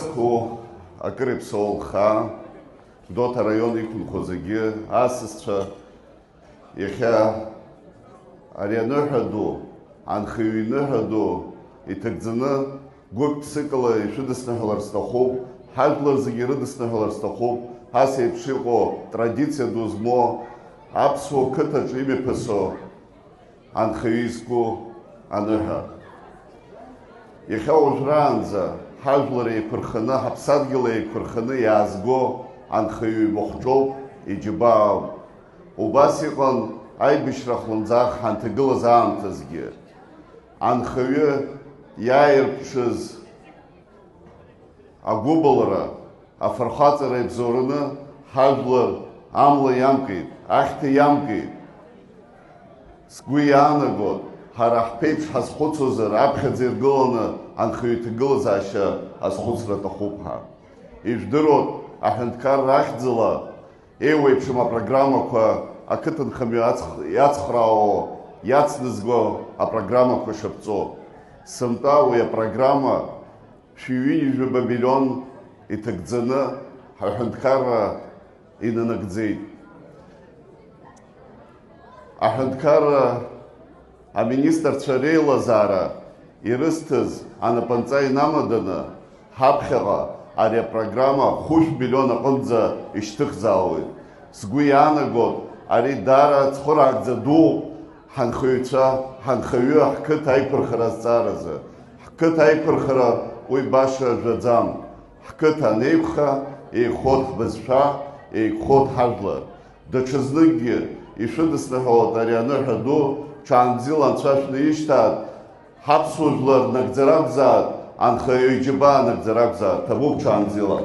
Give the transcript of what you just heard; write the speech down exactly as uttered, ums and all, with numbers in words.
Зқәу акыр иԥсоу лхаа, Гәдоуҭа араион иқәынхо зегьы, асасцәа, иахьа ари аныҳәа ду, анхаҩы иныҳәа ду иҭагӡаны гәык-ԥсыкала ишәыдысныҳәалар сҭахуп, ҳажәлар зегьы ирыдысныҳәалар сҭахуп, ас еиԥш иҟоу традициа ду змоу аԥсуа қыҭаҿы имҩаԥысо анхаҩы изку аныҳәа. Иахьа уажәраанӡа ҳажәлар еиқәырханы, ҳаԥсадгьыл еиқәырханы иаазго анхаҩы имахәҿоуп, иџьабаауп. Убас иҟан аибашьра хлымӡаах ҳанҭагылаз аамҭазгьы. Анхаҩы иааирԥшыз агәыбылра, афырхаҵара ибзоураны ҳажәлар амла иамкит, ахьҭа иамкит. Сгәы иаанагоит, ҳара ҳԥеиԥш ҳазхәыцуазар, аԥхьаӡа иргыланы анхаҩы иҭагылазаашьа азхәыцра аҭахуп ҳәа. Ижәдыруеит, аҳәынҭқарра ахьӡала еиуеиԥшым апрограммақәа ақыҭанхамҩа ацх-, иацхраауа, иацназго апрограммақәа шаԥҵоу. Сынтәа уи апрограмма шәи ҩынҩажәаба миллион иҭагӡаны ҳаҳәынҭқарра инанагӡеит. Аҳәынҭқарра аминистрцәа реилазаара ирысҭаз анапынҵа инамаданы, ҳаԥхьаҟа ари апрограмма хәышә миллион аҟынӡа ишьҭыхзаауеит. Сгәы иаанагоит, ари даара цхыраагӡа дууп ҳанхаҩцәа, ҳанхаҩы ҳқыҭа аиқәырхара азҵааразы. Ҳқыҭа аиқәырхара уи баша жәаӡам. Ҳқыҭа анеиқәха, еиқәхоит ҳбызшәа, еиқәхоит ҳажәлар. Даҽазныкгьы ишәыдысныҳәалоит ари аныҳәа ду, ҽаанбзиала анцәа шәнаишьҭааит, ҳаԥсуа жәлар нагӡара акәзаат, анхаҩы иџьабаа нагӡара акәзаат, ҭабуп ҽаанбзиала.